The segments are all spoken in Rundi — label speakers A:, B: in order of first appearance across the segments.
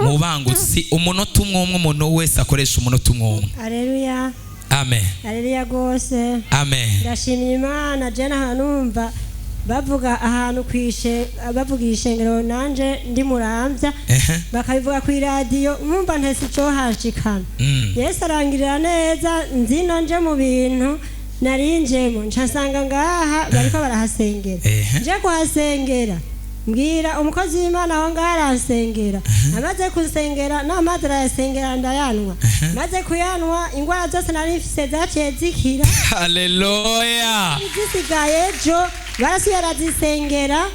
A: Mubangutsi, umunota umwe umwe, umuntu wese akoresha umunota umwe umwe.
B: Aleluya.
A: Amen.
B: Aleluya rwose.
A: Amen.
B: Ndashimira Imana. Je numva bavuga ahantu kwishe, bavuga ishengero, nanje ndi Muramvya, bakabivuga ku iradiyo, nkumva ntese ico hashikana. Yesu arangirira neza, nzino nje mu bintu narinjemo, nca nsanga ngaha bariko barahasengera. Nje kuhasengera, mbwira umukozi w'Imana aho ngaho, aransengera. Amaze kunsengera, n'amazi arayasengera, ndayanwa. Maze kuyanwa, ingwara zose nari mfise zaciye zikira.
A: Haleluya.
B: Izisigaye ejo barasubiye barazisengera.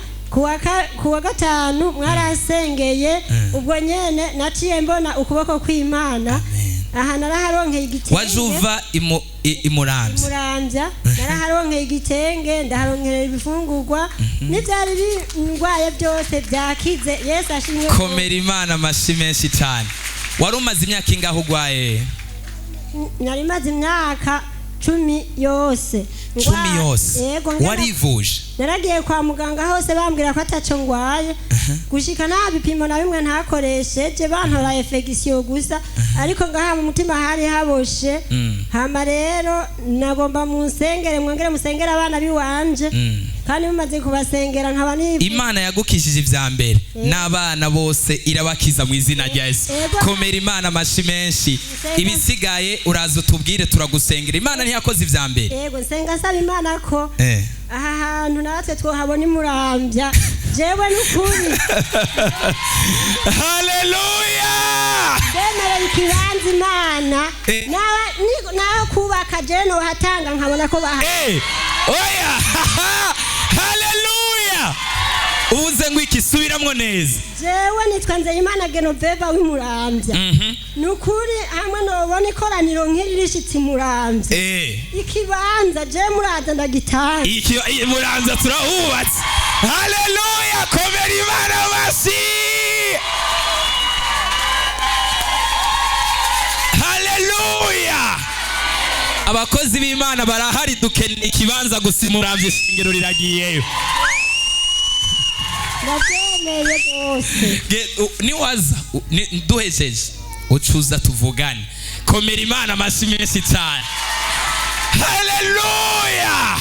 B: Kuwa gatanu mwarasengeye, ubwo nyene naciye mbona ukuboko kw'Imana. Aha naraharonkeye igitenge.
A: Waje uva iMuramvya?
B: Muramvya. Naraharonkeye igitenge, ndaharonkera ibifungurwa, n'ivyari bindwaye byose byakize. Yesu ashimwe.
A: Komera Imana amashi menshi cyane. Wari umaze imyaka ingahe urwaye?
B: Nari maze imyaka 10 yose.
A: 10 yose?
B: Yego.
A: Warivuje?
B: Naragiye kwa muganga hose, bambwira ko ataco ngwaye, gushika nta bipimo na bimwe ntakoresheje, bantora infection gusa, ariko ngaha mu mutima hari haboshe. Hama rero nagomba munsengere, mwongere musengere abana biwanje, kandi mumaze kubasengera nkaba ni
A: Imana yagukishije ivya mbere, n'abana bose irabakiza mu izina rya Yesu.
B: Yego.
A: Komera Imana amashi menshi. Ibisigaye uraza utubwire, turagusengera. Imana ntiyakoze ivya mbere?
B: Yego, nsenga nsaba Imana ko aha hantu natwe twohabona iMuramvya. Jewe n'ukuri
A: Haleluya.
B: Bemereye ikibanza Imana, nawe kubaka, jewe nohatanga nkabona ko baha.
A: Oya, haleluya! Ubuze ngo iki? Subiramwo neza.
B: Jewe nitwa Nzeyimana Genoveva w'iMuramvya. Ni ukuri, hamwe nobona ikoraniro nk'iri rishitse iMuramvya, ikibanza jewe muraza ndagitanga.
A: Iki Muramvya turahubatse. Haleluya! Komera Imana amashyi. Haleluya! Abakozi b'Imana barahari, dukeneye ikibanza gusa iMuramvya, ishengero riragiyeyo.
B: Ndabyemeye rwose.
A: Niwaza duhejeje ucuza tuvugane. Komera Imana amashyi menshi cyane. Haleluya!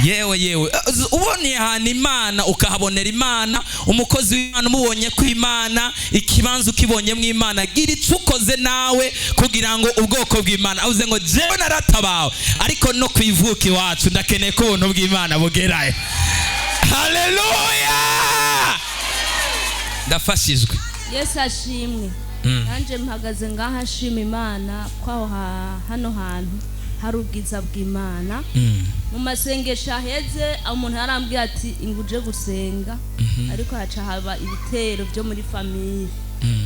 A: Yewe yewe, uboneye ahantu Imana, ukahabonera Imana, umukozi w'Imana umubonye ko Imana, ikibanza ukibonyemo Imana, gira icyo ukoze nawe kugira ngo ubwoko bw'Imana, avuze ngo jewe naratabawe, ariko no ku ivuko iwacu ndakeneye ko ubuntu bw'Imana bugerayo. Haleluya! Ndafashijwe.
C: Yesu ashimwe. Nanjye mpagaze ngaha nshima Imana ko aho hano hantu hari ubwiza bw'Imana. Mu masengesho aheze, umuntu yarambwiye ati inguje gusenga, ariko haca haba ibitero byo muri famille.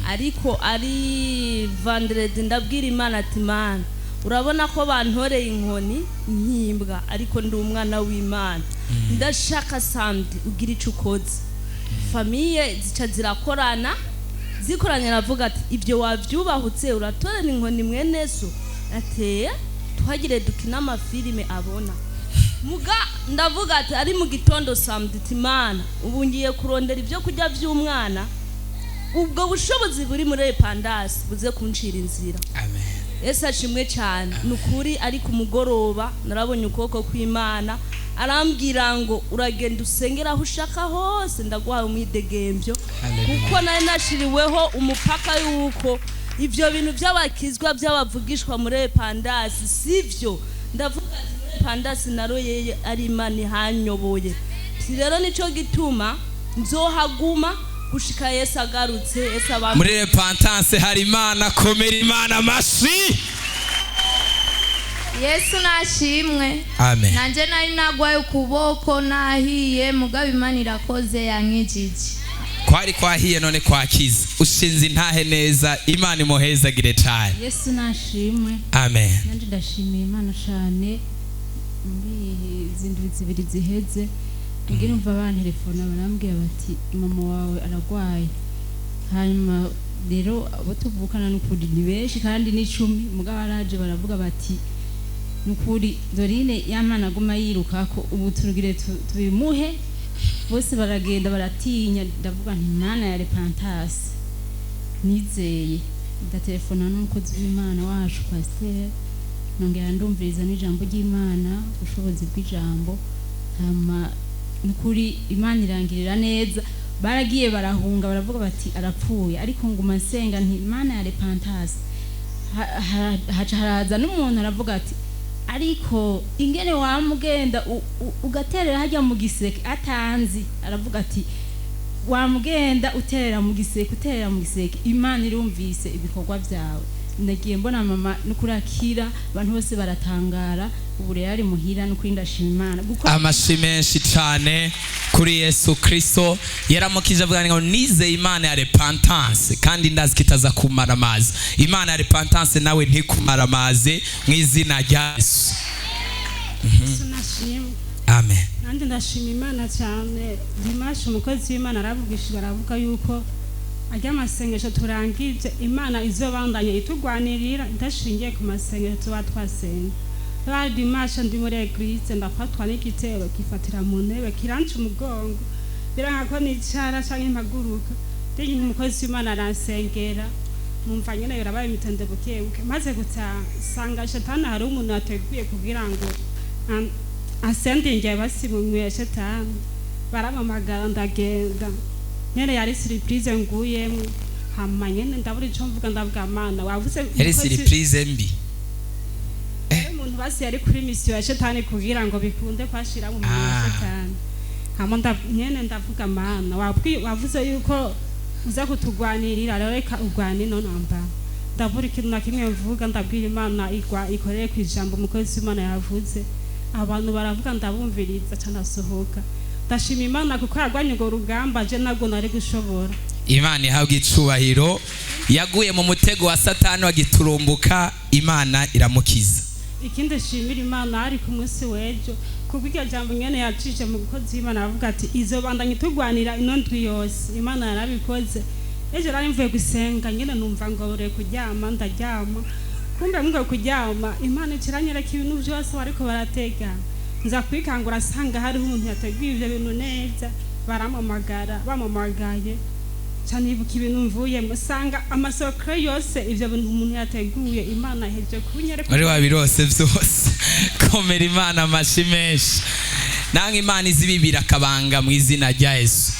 C: Ariko ari vendredi, ndabwira Imana ati: "Imana, urabona ko bantoreye inkoni nkimbwa, ariko ndi umwana w'Imana. Ndashaka samedi ugira icyo ukoze." Famille zica zirakorana, zikoranye, aravuga ati: "Ibyo wabyubahutse, uratorera inkoni mwene so." Ateye tuhagire dukina amafilime abona muga. Ndavuga ati ari mu gitondo samedi ati: "Imana, ubu ngiye kurondera ibyo kurya by'umwana, ubwo bushobozi buri muri repentance buze kuncira inzira."
A: Amen.
C: Yesu ashimwe cyane. Ni ukuri, ari ku mugoroba narabonye ukuboko kw'Imana. Arambwira ngo: "Uragenda usengera aho ushaka hose, ndaguhaye umwidegembyo."
A: Hallelujah.
C: Kuko nari nashiriweho umupaka y'uko ibyo bintu by'abakizwa by'abavugishwa muri repentance sibyo. Ndavuga ati muri repentance naroyeye, ari Imana ihanyoboye. Si rero nicyo gituma nzohaguma gushika Yesu agarutse. Yesu abambe.
A: Muri repentance hari Imana. Komera Imana amashyi.
D: Yesu nashimwe.
A: Amen.
D: Nanje nari nagwaye ukuboko nahiye, mugabo Imana irakoze, yankijije.
A: Kwari kwahiye, none kwakize, ushinze intahe neza. Imana imuhezagire cyane.
E: Yesu nashimwe.
A: Amen.
E: Nanjye ndashimiye Imana cyane. Muri izi ndwi 2 ziheze, ngira umva bantelefona, barambwira bati: "Mama wawe aragwaye." Hanyuma rero abo tuvukana n'ukuri ni benshi kandi ni 10, mugabo baraje baravuga bati: "Nukuri Dorine yamana aguma yiruka ko ubu turugire tubimuhe." Bose baragenda baratinya. Ndavuga nti: "Mana ya repentance." Nizeye, ndatelefona n'umukozi w'Imana wacu, pasiteri, nongera ndumviriza n'ijambo ry'Imana, ubushobozi bw'ijambo. Hama nukuri Imana irangirira neza. Baragiye barahunga, baravuga bati arapfuye, ariko nguma nsenga nti Imana ya repentance. Haca haraza n'umuntu aravuga ati ariko ingene wamugenda ugaterera hajya mu giseke atanzi, aravuga ati wamugenda uterera mu giseke, uterera mu giseke, Imana irumvise ibikorwa byawe. Ndagiye mbona mama nukuri akira, abantu bose baratangara. Ubu rero ari muhira, nukuri ndashima Imana.
A: Amashi menshi cyane kuri Yesu Kristo. Yaramukije avuga ngo nizeye Imana ya repentance kandi ndazi ko itaza kumara amazi. Imana ya repentance nawe ntikumara amazi mu izina rya Yesu.
F: Yesu nashimwe.
A: Amen.
F: Nanjye ndashima Imana cyane. Dimanche umukozi w'Imana aravugishijwe, aravuga yuko ajya amasengesho turangije Imana izobandanya itugwanirira idashingiye ku masengesho tuba twasenga. Bari dimanche ndi muri église, ndafatwa n'igitero kifatira mu ntebe, kiranca umugongo, biranka ko nicara canke mpaguruka. Ndiye umukozi w'Imana aransengera, numva nyene birabaye imitende buke buke. Maze gutaha sanga shetani hari umuntu yateguye kugira ngo asendinge basi mu shetani. Baramamagara, ndagenda nyene, yari surprise nguyemwo. Hama nyene ndabura ico mvuga, ndavuga Mana wavuze
A: Yari surprise mbi.
F: Umuntu basi yari kuri mission ya shetani kugira ngo bikunde kwashira mu minwe ya shetani. Hama nyene ndavuga Mana wavuze yuko uza kutugwanirira, rero reka urwane ino ntambara. Ndabura ikintu na kimwe mvuga, ndabwira Imana igwa ikorere ku ijambo umukozi w'Imana yavuze. Abantu baravuga, ndabumviriza ca ndasohoka. Ndashima Imana kuko yarwanye urwo rugamba, je ntabwo nari gushobora.
A: Imana ihabwa icubahiro. Yaguye mu mutego wa Satani wagiturumbuka, Imana iramukiza.
F: Ikindi shimira Imana, ari ku munsi w'ejo kubwo iryo jambo nyene yacije mu mukozi w'Imana, aravuga ati izobandanya itugwanira ino ndwi yose. Imana yarabikoze. Ejo nari mvuye gusenga nyene, numva ngo bure kuryama, ndaryama. Kumbe mbwo kuryama Imana ikiranyereka ibintu byose bariko baratega. Nza kwikangura asanga hariho umuntu yateguye ivyo bintu neza. Baramamagara, bamamagaye ca nibuka ibintu mvuyemo, sanga amasoko yose ivyo bintu umuntu yateguye Imana ihejeje kunyereka.
A: Wari wabirose byose. Komera Imana amashi menshi. Nange Imana izibibira akabanga mu izina rya Yesu.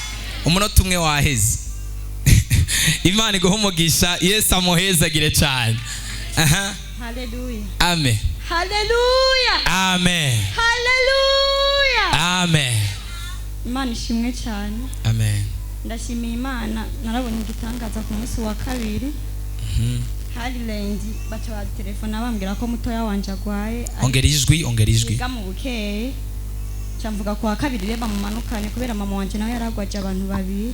A: Umunota umwe waheze. Imana iguhe umugisha. Yesu amuhezagire cyane. Aha.
G: Haleluya.
A: Amen.
G: Haleluya.
A: Amen.
G: Haleluya.
A: Amen.
G: Imana ishimwe cyane.
A: Amen.
G: Ndashimiye Imana, narabonye igitangaza ku munsi wa kabiri. Hari lundi baca batelefona bambwira ko mutoya wanje agwaye.
A: Ongera ijwi, ongera ijwi.
G: Yiga mu Bukeye. Nca mvuga ku wa kabiri reba mumanukane, kubera mama wanje nawe yaragwaje abantu babiri.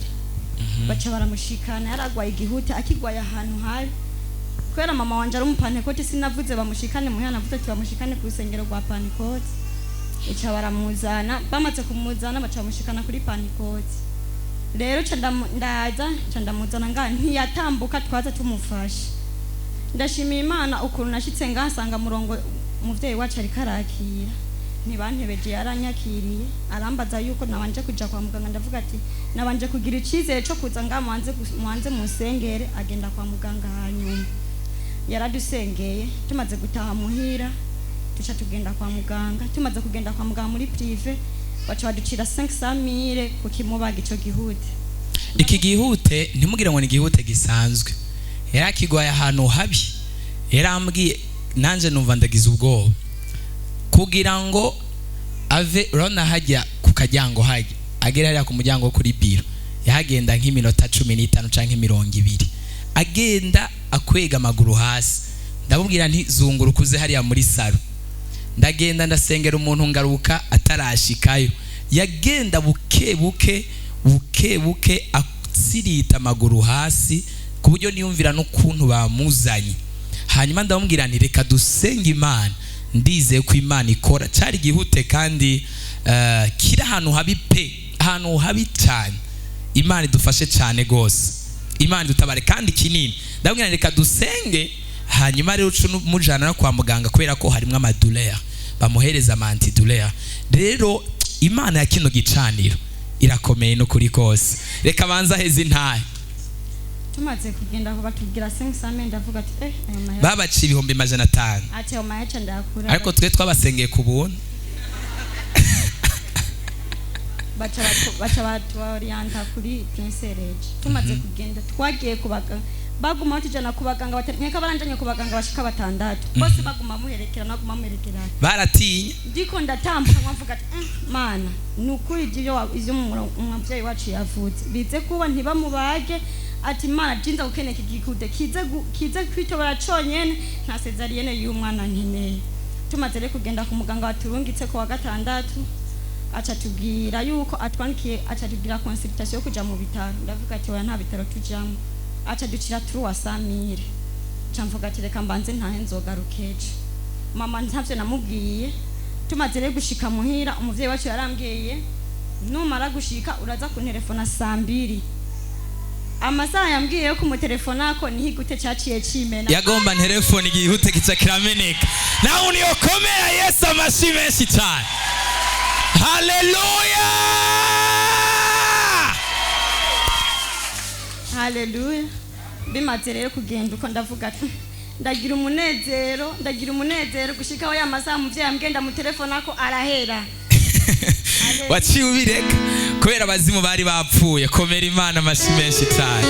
G: Baca baramushikana, yaragwaye igihute, akigwaye ahantu habi. Kubera mama wanje ari umupantekote, sinavuze bamushikane muhira, navuze ati bamushikane ku rusengero rwa Pantekote. Ica baramuzana, bamaze kumuzana baca bamushikana kuri Pantekote. Rero ca ndaza ca ndamuzana ngaha, ntiyatambuka, twaza tumufashe. Ndashimiye Imana ukuntu nashitse ngaha nsanga murongo umuvyeyi wacu ariko arakira, ntibantebeje, yaranyakiriye, arambaza yuko nabanje kuja kwa muganga. Ndavuga ati nabanje kugira icizere co kuza ngaha, mubanze munsengere. Agenda kwa muganga, hanyuma yaradusengeye. Tumaze gutaha muhira tuca tugenda kwa muganga. Tumaze kugenda kwa muganga muri privé, baca baducira 500 mille kukimubaga ico gihute.
A: Iki gihute ntimugire ngo ni igihute gisanzwe, yarakigwaye ahantu habi. Yarambwiye nanje numva ndagize ubwoba kugira ngo ave urabona hajya ku kajyango, hajya agera hariya ku muryango wo kuri biro, yahagenda nk'iminota 15 canke 20, agenda akwega amaguru hasi. Ndamubwira nti zunguruka uze hariya muri saro. Ndagenda ndasengera umuntu, ngaruka atarashikayo. Yagenda buke buke buke buke, atsirita amaguru hasi ku buryo niyumvira n'ukuntu bamuzanye. Hanyuma ndamubwira nti reka dusenge Imana, ndizeye ko Imana ikora. Cyari gihute kandi kiri ahantu habi pe, ahantu habi cyane. Imana idufashe cyane gose, Imana idutabare kandi kinini. Ndamubwira nti reka dusenge, hanyuma rero uca mujana no kwa muganga kubera ko harimo amaduleur, bamuhereza ama antidouleur. Rero Imana ya kino gicaniro irakomeye no kuri kose. Reka banza heza intahe.
G: Tumaze kugenda aho batubwira 500, ndavuga ati ayo mahera.
A: Babaciye 500,000.
G: Ati ayo mahera ndayakura.
A: Ariko twe twabasengeye ku buntu.
G: Baca batuorienta kuri Prince Reg. Tumaze kugenda, twagiye ku baganga, baguma batujana ku baganga, nkeka baranjanye ku baganga bashika batandatu, bose baguma muherekerana, baguma muherekerana.
A: Baratinya.
G: Ndiko ndatambuka nkavuga ati: "Mana, ni ukuri ivyo umuvyeyi wacu yavutse bize kuba ntibamubage." Ati: "Mana, jinza gukeneka igikude kize kwitobora conyene, nta césarienne y'umwana nkeneye." Tumaze rero kugenda ku muganga waturungitse ku wa gatandatu, aca tubwira yuko atwandikiye, aca tubwira consultation yo kuja mu bitaro. Ndavuga ati: "Oya, nta bitaro tujamwo." Aca ducira 300 000. Ca mvuga ati: "Reka mbanze ntahe, nzogaruka ejo." Mama ntavyo namubwiye. Tumaze rero gushika muhira, umuvyeyi wacu yarambwiye: "Numara gushika uraza kuntelefona saa 2." Amasaha yambwiye yo kumutelefona ko niho igute caciye cimena.
A: Yagomba telefone, igihute kica kirameneka. Nawe uniyokomera Yesu amashi menshi cyane. Haleluya!
G: Haleluya! Bimaze rero kugenda uko, ndavuga ati ndagira umunezero, ndagira umunezero gushikaho ya masaha umuvyeyi yambwiye ndamutelefona ko arahera.
A: Waciye ubireka kubera abazimu bari bapfuye. Komera Imana amashi menshi cyane.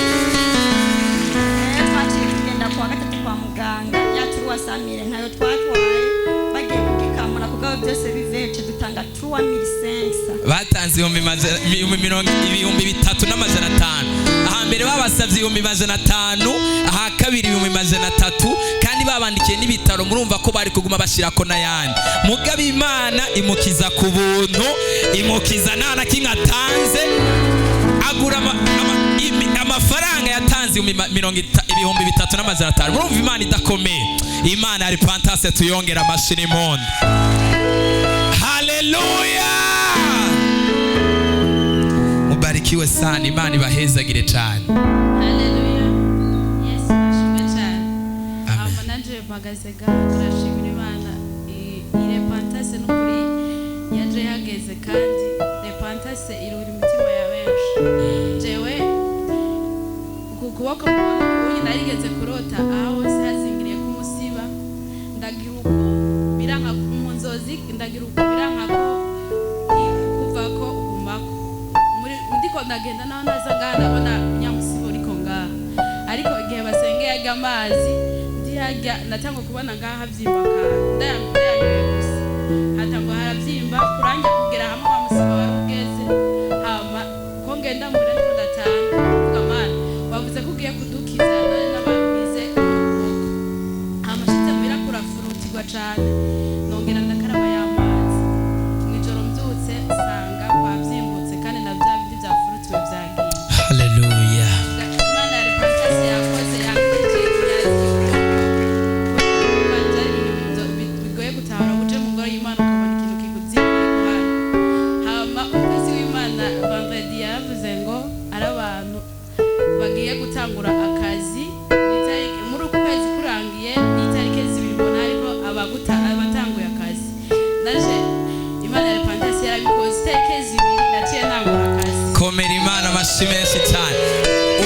G: Rero twaciye tugenda kuwa gatatu kwa muganga, ya 300 000 ntayo twatwaye, bagiye kugikamura kugabo byose bivece, dutanga 3500.
A: Batanze ibihumbi majana- ibihumbi mirongo 3500. Ahambere babasabye 500,000, aha kabiri 300,000, kandi babandikiye n'ibitaro. Murumva ko bari kuguma bashyirako n'ayandi. Mugabo Imana imukiza ku buntu, imukiza nta na kimwe atanze. Agura amafaranga yatanze 3500. Murumva Imana idakomeye? Imana ya Repentance tuyongera amashyi n'impundu. Haleluya! Mubarikiwe sana, Imana ibahezagire cyane.
E: Haleluya! Yesu ashimwe cyane.
A: Amen.
E: Abo nanje mpagaze ngaha, turashimira Imana. Iyi Repentance n'ukuri yaje yageze, kandi Repentance irura imitima ya benshi. Jewe uku kuboko mubona ukunye, narigeze kurota aho hose hazingiriye k'umusiba, ndagira uku biranka mu nzozi, ndagira uku biranka ko kuva ko ugumako muri ndiko ndagenda, naho naza ngaha ndabona nyamusiba uriko ngaha. Ariko igihe basengeye arya amazi ndi harya, natangwa kubona ngaha havyimba akantu, ndayanyoye gusa hatangwa haravyimba kurangira kugera hamwe wa musiba wari ugeze. Hama ko ngenda muhira ndiko ndatana, mvuga: "Mana, wavuze ko ugiye kudukiza none n'abantu ukuboko." Hama nshitse muhira kurafurutirwa cane, nongera ndakaraba y'amazi. Mw'ijoro mbyutse nsanga kwavyimbutse, kandi na vya bindi vyafurutiwe vyagiye.
A: Haleluya!
E: Imana ya Repentance yakoze, yakije byari ibintu bigoye gutahura, uje mu ngoro y'Imana ukabona ikintu kikuzingira iruhande. Hama umukozi w'Imana vendredi yaravuze ngo ari abantu bagiye gutangura akazi muri uku kwezi kurangiye n'itariki 2, mbona hariko abatanguye akazi. Naje Imana ya Repentance yarabikoze, itariki 2 naciye ntangura akazi.
A: Komera Imana amashi menshi cyane.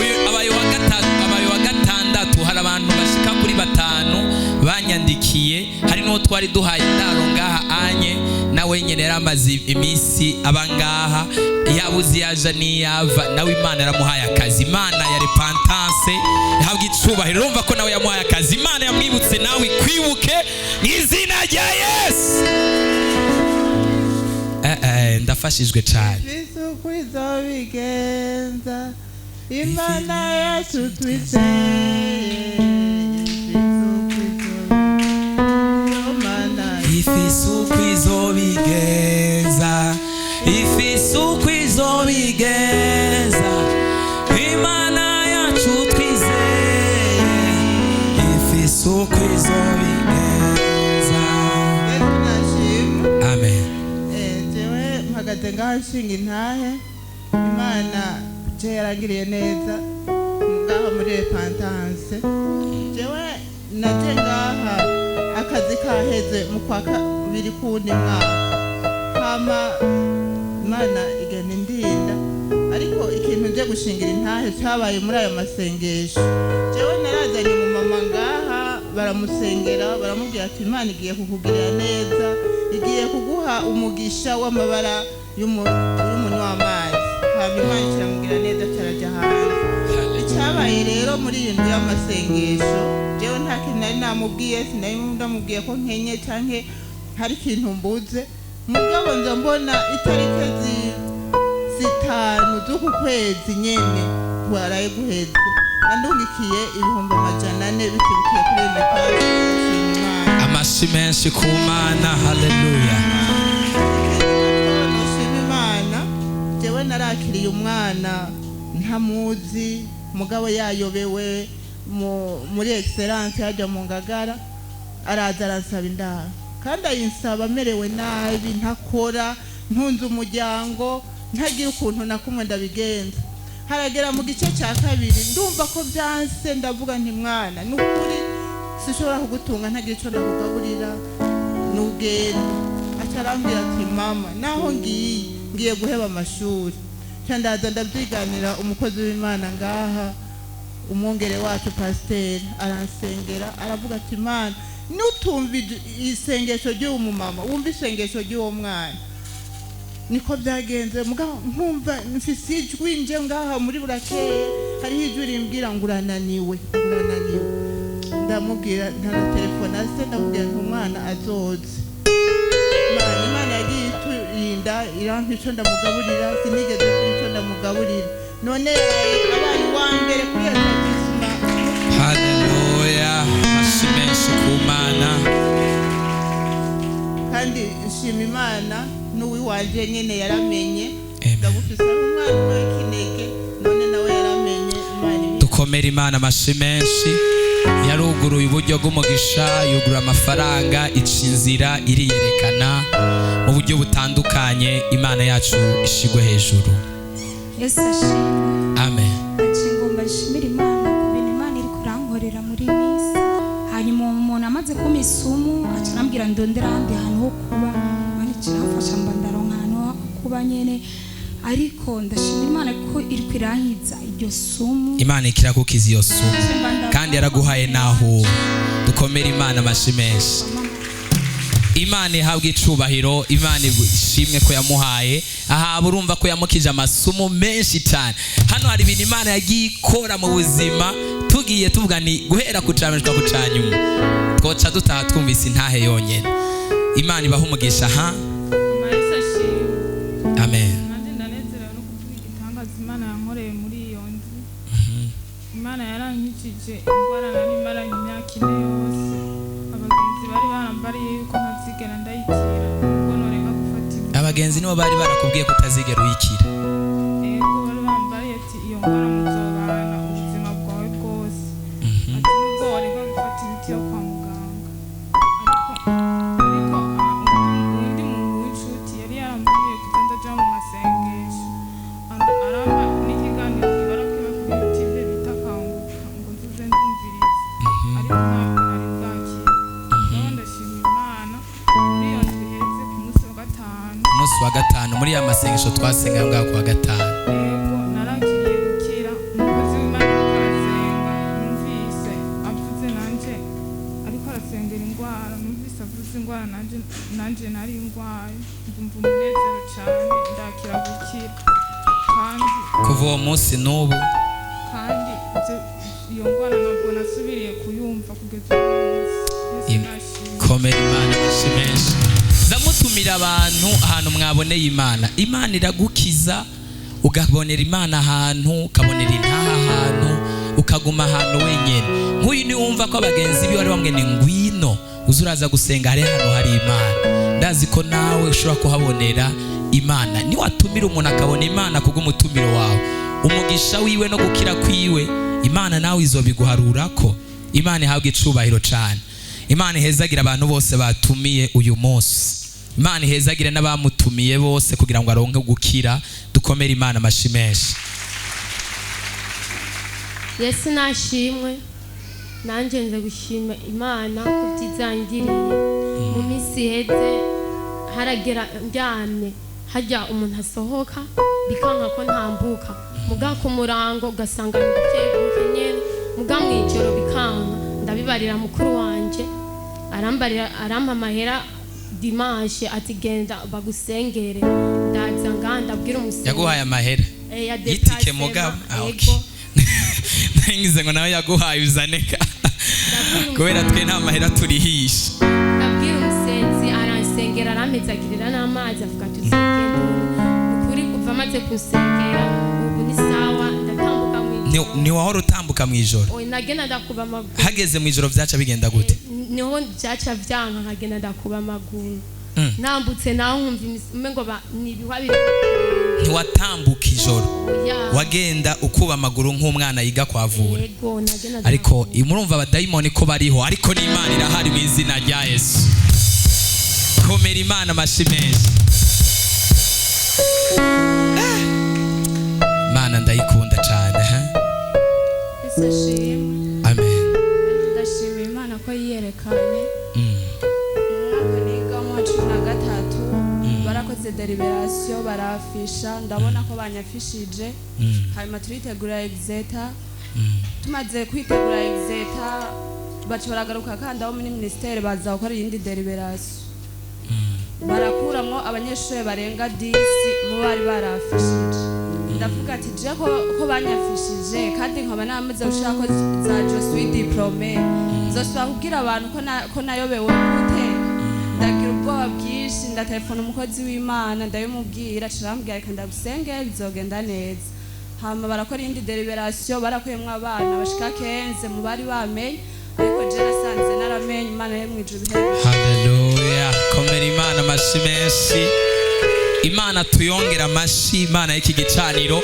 A: Uyu abaye wa gatatu, abaye wa gatandatu. Hari abantu bashika kuri batanu banyandikiye, hari n'uwo twari duhaye indaro ngaha anye, nawe nyene yari amaze iminsi aba ngaha yabuze yaja n'iyava, nawe Imana yaramuhaye akazi. Imana ya Repentance ihabwa icubahiro. Urumva ko nawe yamuhaye akazi. Imana yamwibutse, nawe ikwibuke mu izina rya Yesu. Ndafashijwe cyane.
H: Isuku izobigenza, Imana yacu twizeye. Isuku Imana.
A: Ifise uko izobigenza, ifise uko izobigenza, Imana yacu twizeye, ifise uko izobigenza.
H: Yesu nashimwe.
A: Amen.
H: Jewe mpagaze ngaho nshinga intahe Imana je yarangiriye neza ngaho muri Repentance. Jewe naje ngaha akazi kaheze mu kwa kabiri k'uwundi mwaka, hama Imana igenda indinda. Ariko ikintu nje gushingira intahe cyabaye muri ayo masengesho, jewe narazanye umumama ngaha, baramusengera, baramubwira ati Imana igiye kukugirira neza, igiye kuguha umugisha w'amabara y'umunywa w'amazi. Hama Imana ikiramubwira neza, carajya hanze. Icyabaye rero muri iyi nzu y'amasengesho, jewe nta kintu nari namubwiye, sinari ndamubwiye ko nkenye canke hari ikintu mbuze. Mugabo nza mbona itariki 5 z'uku kwezi nyene twaraye guheze, andungikiye 400,000 biturukiye kuri Nepal.
A: Amashi menshi ku Mana, haleluya.
H: Nshima Imana, jewe narakiriye umwana ntamuzi, mugabo yayobewe muri Excellence yajya mu Ngagara, araza aransaba indaro, kandi ayinsaba amerewe nabi, ntakora, ntunze umuryango, ntagira ukuntu na kumwe ndabigenza. Haragera mu gice cya kabiri ndumva ko byanse, ndavuga nti mwana, ni ukuri sinshobora kugutunga ntagira icyo ndakugaburira, nugenda. Aca arambwira ati mama, naho ngiye guheba amashuri. Nca ndaza ndabyiganira umukozi w'Imana ngaha, umwungere wacu pasiteri, aransengera, aravuga ati Imana nutumva isengesho ry'uwo mumama, wumva isengesho ry'uwo mwana. Niko byagenze. Mugabo nkumva mfise ijwi nje ngaha muri burakeye, hariho ijwi rimbwira ngo urananiwe, urananiwe. Ndamubwira, ntana se, ndamubwira nti umwana azoze. Imana yagiye iturinda, irampa ico ndamugaburira, sinigeze mbura ico ndamugaburira. None abaye uwa mbere kuri etablissement.
A: Haleluya, amashi menshi ku Mana.
H: Kandi nshima Imana n'uwiwanje nyene yaramenye, ndagufise ari umwana w'ikinege, none nawe yaramenye. Imana
A: Dukomere Imana amashi menshi. Yaruguruye uburyo bw'umugisha, yugura amafaranga, ica inzira, iriyerekana mu buryo butandukanye. Imana yacu ishigwe hejuru.
I: Yesu ashimwe.
A: Amen.
I: Ati ngomba nshimire Imana ku bintu Imana iri kurankorera muri iyi minsi. Hanyuma umuntu amaze kumpa isumu, aca arambwira ndondera ahandi hantu ho kuba. Imana ikiramfasha, mba ndaronka ahantu ho kuba nyene. Ariko ndashimira Imana ko iri kurankiza iryo sumu.
A: Imana ikiragukiza iyo sumu, kandi yaraguhaye naho. Dukomere Imana amashi menshi. Imana ihabwe icubahiro, Imana ishimwe ko yamuhaye aha. Urumva ko yamukije amasumu menshi cyane. Hano hari ibintu Imana yagiye ikora mu buzima, tugiye tuvuga ni guhera ku ca mbere ku ca nyuma, twoca dutaha twumvise intahe yonyene. Imana ibahe umugisha. Ha, amen.
J: Nanjye ndanezerewe no kuvuga igitangaza Imana yankoreye muri iyo nzu. Imana yarankijije indwara nari maranye imyaka 4 yose. Abagenzi bari barambariye yuko ntazigera ndayikira, ubwo noreka gufata imiti.
A: Abagenzi nibo bari barakubwiye ko utazigera uyikira?
J: Ego, bari bambariye ati iyo ndwara muzobana ubuzima bwawe bwose, ati nubwo wareka gufata imiti yo kwa muganga. Ariko undi muntu w'inshuti yari yarambwiye kuza ndaja mu masengesho, arampa n'ikiganiro kibara kiba kuri YouTube bita Kanguka, ngo nzuze ndumvirize, ariko ntabwo nari bwakire. Rero ndashima Imana, muri iyo ndwi iheze ku munsi wa gatanu,
A: Ku munsi wa gatanu muri ya masengesho twasenga aho ngaho ku wa gatanu,
J: yego, narakiriye gukira. Umukozi w'Imana ariko arasenga, numvise avuze nanje ariko arasengera indwara, numvise avuze indwara nanje nari ndwaye, ndumva umunezero cyane, ndakira gukira. Kandi
A: kuva uwo munsi n'ubu,
J: kandi iyo ndwara ntabwo nasubiriye kuyumva kugeza uyu munsi. Yesu nashimwe.
A: Komera Imana amashi menshi. Ndamutumira abantu ahantu mwaboneye Imana. Imana iragukiza, ukabonera Imana ahantu, ukabonera intaha ahantu, ukaguma ahantu wenyine. Nk'uyu ni wumva ko abagenzi biwe bari bamwe ni ngwino uze uraza gusenga, hari hano hari Imana. Ndazi ko nawe ushobora kuhabonera Imana. Niwatumira umuntu akabona Imana kubw'umutumiro wawe, umugisha wiwe no gukira kwiwe, Imana nawe izobiguharurako. Imana ihabwe icubahiro cyane. Imana ihezagira abantu bose batumiye uyu munsi. Imana ihezagira n'abamutumiye bose kugira ngo aronke gukira. Dukomere Imana amashi menshi.
K: Yesu nashimwe. Nanjye nze gushima Imana ku byiza yangiriye mu minsi iheze. Haragera ndyamye, Hajya umuntu asohoka bikanka ko ntambuka, muga ku murango ugasanga ni buke buke nyene, muga mw'ijoro bikanka. Ndabibarira mukuru wanje, arambarira, arampa amahera dimanche ati genda bagusengere. Ndaza ngaha ndabwira umusenzi.
A: Yaguhaye amahera
K: Eh, ya
A: y'itike?
K: déplacement.
A: Mugabo ah,
K: Ego.
A: okay. Ngize ngo nawe yaguhaye uzaneka, kubera twe nta mahera turihisha.
K: Ndabwira umusenzi, aransengera, arampezagirira n'amazi, avuga ati uzogenda ubu. Ukuri kuva amaze kunsengera ubu ni sawa, ndatambuka mw'ijoro.
A: Ntiwahora utambuka mu ijoro?
K: Oya, nagenda ndakuba amaguru.
A: Hageze mu ijoro vyaca bigenda gute?
K: Niho byaca vyanka, nkagenda ndakuba amaguru. Nambutse naho nkumva umengo ni ibihwa biri.
A: Ntiwatambuka ijoro?
K: Oya.
A: Wagenda ukuba amaguru nk'umwana yiga kwavura?
K: Yego, nagenda.
A: Ariko murumva abadayimoni ko bariho, ariko n'Imana irahari mu izina rya Yesu. Komera Imana amashi menshi. Imana ndayikunda cyane, ha?
L: Yesu ashimwe.
A: Amen.
L: Ndashima Imana ko yiyerekanye. Mu mwaka nigamo wa 13 barakoze délibération, barafisha, ndabona ko banyafishije. Hanyuma turitegura exétat. Tumaze kwitegura exétat, baca baragaruka kandi abo muri ministère baza gukora iyindi délibération, barakuramwo abanyeshuri barenga 10 mu bari barafishije. Ndavuga ati je ko banyafishije kandi nkaba namaze gushaka ko za je suis diplômé, nzosubira kubwira abantu ko nayobewe gute? Ndagira ubwoba bwinshi, ndatelefona umukozi w'Imana, ndabimubwira, arambwira reka ndagusenge bizogenda neza. Hama barakora iyindi délibération, barakuyemwo abana bashika 15 mu bari bamenye, ariko je nasanze naramenye. Imana yo mw'ijuru ibihe.
A: Haleluya! Komera Imana amashi menshi. Imana tuyongera amashi, Imana y'iki gicaniro.